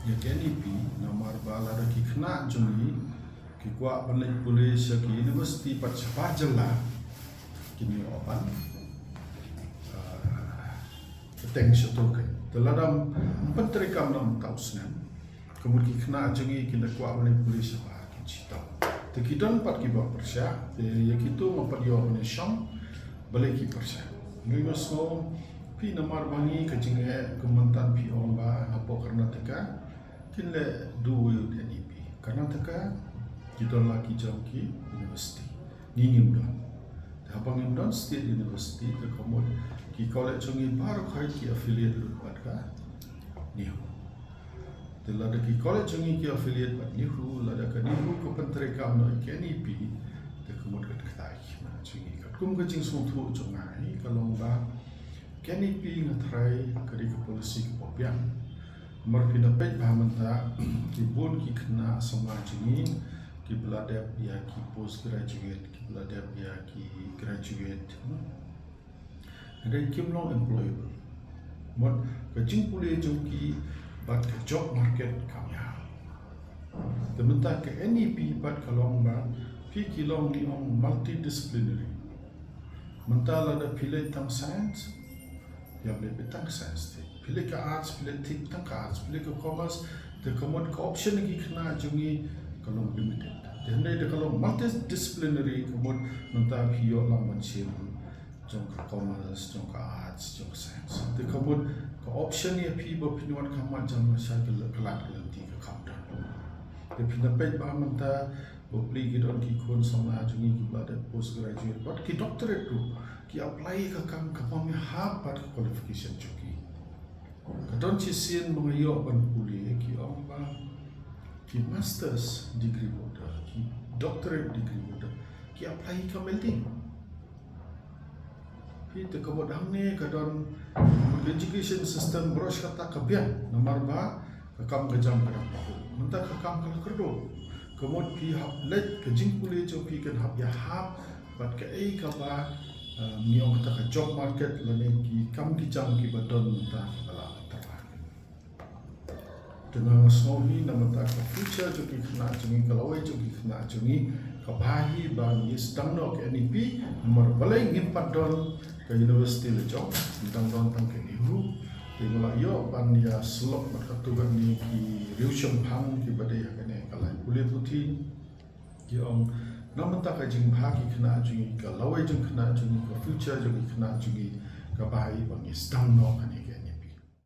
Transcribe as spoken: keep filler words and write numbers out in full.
ïa ka N E P, namar ba lada ki khynnah jong ngi ki kwah ban leit pule sha ki university pat shabar jylla, kin ïoh ban, ah, bteng shato kein. Te lada ym pyntreikam na mynta u snem, ka mut ki khynnah jong ngi ki da kwah ban leit pule shabar kin shitom. Te ki don pat kiba pyrshah, te ïa kito nga pat ïoh ban ïashong, balei ki pyrshah. Ngi nga sngew phi namar ba ngi ka jingeh ka mynta phi ong ba hapoh Karnataka kin leh duwai u N E P. Karnataka ki don la ki jong ki university. Ngi ngim don. Te haba ngim don state university, te ka mut ki college jong ngi baroh khoit ki affiliate lut bad ka NEHU. Te lada ki college jong ngi ki affiliate bad NEHU, lada ka NEHU ka pyntreikam noh ïa ka N E P, te ka mut ka kata ki khynnah jong ngi. Katkum ka jingsngewthuh jong nga hi ka long ba ka N E P nga tharai ka dei ka policy kaba biang. Namar phi da peit ba mynta ki bun ki khynnah samla jong ngi kiba la dep ïa ki postgraduate, kiba la dep ïa ki graduate, hmm, hynrei kim long employable. Mut ka jingpule jong ki bad ka job market kam ïaid. Te mynta ka N E P pat ka long ba phi ki long, ngi ong, multidisciplinary. Mynta lada phi leit tang science, ïa phi leit tang science te. Phi leit ka arts, phi leit tang ka arts, phi leit ka commerce, te ka mut ka option ki khynnah jong ngi ka long limited. Te hynrei da ka long multidisciplinary, ka mut mynta phi ïoh lang ban shim jong ka commerce, jong ka arts, jong ka science. Te ka mut ka option ïa phi ba phin wan kham mat jam sha ka la-, ka lad ka lynti ka kam don. Te phi da peit ba mynta bapli ki don ki khun samla jong ngi kiba la dep postgraduate bad ki doctorate ruh, ki apply ka kam kaba ym ïahap bad ka qualification jong ki. Ka don shisien ba nga ïoh ban pule, ki ong ba ki masters degree holder, ki doctorate degree holder, ki apply ka kam LD. Phi, te ka mut hangne ka don ka education system baroh shi katta ka biang, namar ba ka kam ka jam ka dang kyrduh. Mynta ka kam ka la kyrduh. Ka mut phi hap leit, ka jingpule jong phi kan hap ïahap bad kaei kaba, eh, ngi ong kata ka job market lane ki kam ki jam kiba don mynta kiba la tyrwa. Te nga sngew hi na mynta ka future jong ki khynnah jong ngi, ka lawei jong ki khynnah jong ngi, ka bha hi ba ngi sdang noh ka N E P, namar balei ngim pat don ka university la jong, ngi dang don tang ka NEHU. Te nga la ïoh ban ïa slok bad katto katne ki riewshemphang kiba dei ha kane ka lain pule puthi. Ki ong, na mynta ka jingbha ki khynnah jong ngi, ka lawei jong khynnah jong ngi, ka future jong ki khynnah jong ngi, ka bha hi ba ngi sdang noh kane ka